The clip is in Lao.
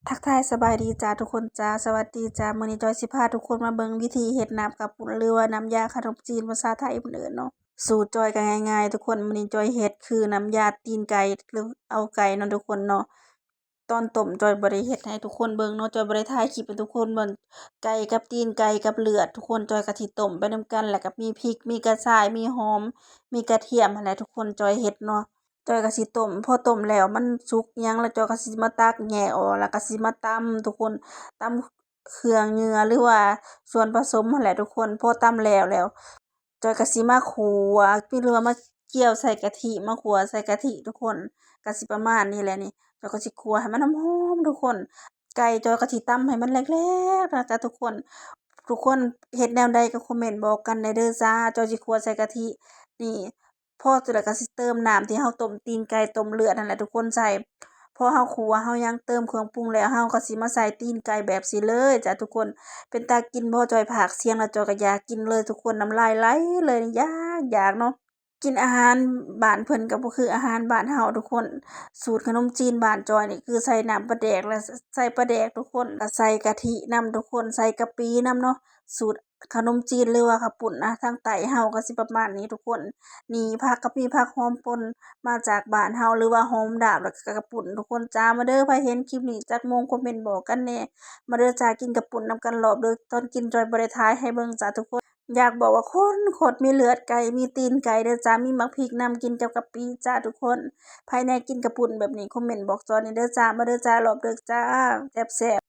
ທັກທາຍສະບາຍດີຈ້າທຸກຄົນຈ້າ ສະຫວັດດີຈ້າ. ມື້ນີ້ຈອຍຊິພາທຸກຄົນມາເບິ່ງວິທີເຮັດນ້ຳກະປຸ້ນ ຫຼືວ່ານ້ຳຢາຂະໜົມຈີນພາສາໄທເພິ່ນເອີ້ນເນາະ. ສູດຈອຍກະງ່າຍໆທຸກຄົນ. ມື້ນີ້ຈອຍເຮັດຄືນ້ຳຢາຕີນໄກ່ ຫຼືເອົາໄກ່ເນາະທຸກຄົນເນາະ. ຕອນຕົ້ມຈອຍບໍ່ໄດ້ເຮັດໃຫ້ທຸກຄົນເບິ່ງເນາະ ຈອຍບໍ່ໄດ້ຖ່າຍຄລິບໃຫ້ທຸກຄົນເບິ່ງ. ໄກ່ກັບຕີນໄກ່ກັບເລືອດທຸກຄົນ ຈອຍກະຊິຕົ້ມໄປນຳກັນ ແລ້ວກະມີພິກ ມີກະຊາຍ ມີຫອມ ມີກະທຽມຫັ້ນແຫຼະທຸກຄົນ ຈອຍເຮັດເນາະ. ຈອຍກະຊິຕົ້ມ ພໍຕົ້ມແລ້ວມັນສຸກຫຍັງແລ້ວ ຈອຍກະຊິມາຕັກແຍກອອກ ແລ້ວກະຊິມາຕຳທຸກຄົນ ຕຳເຄື່ອງເຫຍື່ອ ຫຼືວ່າສ່ວນປະສົມຫັ້ນແຫຼະທຸກຄົນ. ພໍຕຳແລ້ວແລ້ວ ຈອຍກະຊິມາຂົ້ວ ຫຼືວ່າມາກ່ຽວໃສ່ກະທິ ມາຂົ້ວໃສ່ກະທິທຸກຄົນ ກະຊິປະມານນີ້ແຫຼະນີ້. ຈອຍກະຊິຂົ້ວໃຫ້ມັນຫອມໆທຸກຄົນ. ໄກ່ຈອຍກະຊິຕຳໃຫ້ມັນແຫຼກໆນະຈາທຸກຄົນ. ທຸກຄົນເຮັດແນວໃດກະຄອມເມັນບອກກັນແດ່ເດີຈ້າ. ຈອຍຊິຂົ້ວໃສ່ກະທິນີ້ ພໍແລ້ວກະຊິເຕີມນ້ຳທີ່ເຮົາຕົ້ມຕີນໄກ່ ຕົ້ມເລືອດຫັ້ນແຫຼະທຸກຄົນໃສ່. ພໍເຮົາຂົ້ວ ເຮົາຍັງເຕີມເຄື່ອງປຸງແລ້ວ ເຮົາກະຊິມາໃສ່ຕີນໄກ່ແບບຊີ້ເລີຍຈ້າທຸກຄົນ. ເປັນຕາກິນບໍ່? ຈອຍພາກສຽງແລ້ວ ຈອຍກະຢາກກິນເລີຍທຸກຄົນ ນ້ຳລາຍໄຫຼເລີຍ ຢາກຢາກເນາະ. ກິນອາຫານບ້ານເພິ່ນກະບໍ່ຄືອາຫານບ້ານເຮົາທຸກຄົນ. ສູດຂະໜົມຈີນບ້ານຈອຍນີ້ຄືໃສ່ນ້ຳປາແດກ ແລະໃສ່ປາແດກທຸກຄົນ ກະໃສ່ກະທິນຳທຸກຄົນ ໃສ່ກະປິນຳເນາະ. ສູດຂະໜົມຈີນ ຫຼືວ່າເຂົ້າປຸ້ນນະ ທາງໃຕ້ເຮົາກະຊິປະມານນີ້ທຸກຄົນ. ນີ້ຜັກກະມີຜັກຫອມປົ່ນມາຈາກບ້ານເຮົາ ຫຼືວ່າຫອມດາບ ແລ້ວກະກະປຸ້ນທຸກຄົນຈ້າ. ມາເດີ ໃຜເຫັນຄລິບນີ້ຈັກໂມງ ຄອມເມັນບອກກັນແດ່. ມາເດີຈ້າ ກິນກະປຸ້ນນຳກັນລອບເດີ. ຕອນກິນຈອຍບໍ່ໄດ້ຖ່າຍໃຫ້ເບິ່ງຈ້າທຸກຄົນ. ຢາກບອກວ່າໂຄດມີເລືອດໄກ່ ມີຕີນໄກ່ເດີຈ້າ ມີໝາກພິກນຳ ກິນກັບກະປິຈ້າທຸກຄົນ. ໃຜແນ່ກິນກະປຸ້ນແບບນີ້ ຄອມເມັນບອກຈອຍແນ່ເດີຈ້າ. ມາເດີຈ້າ ລອບເດີຈ້າ ແຊບໆ.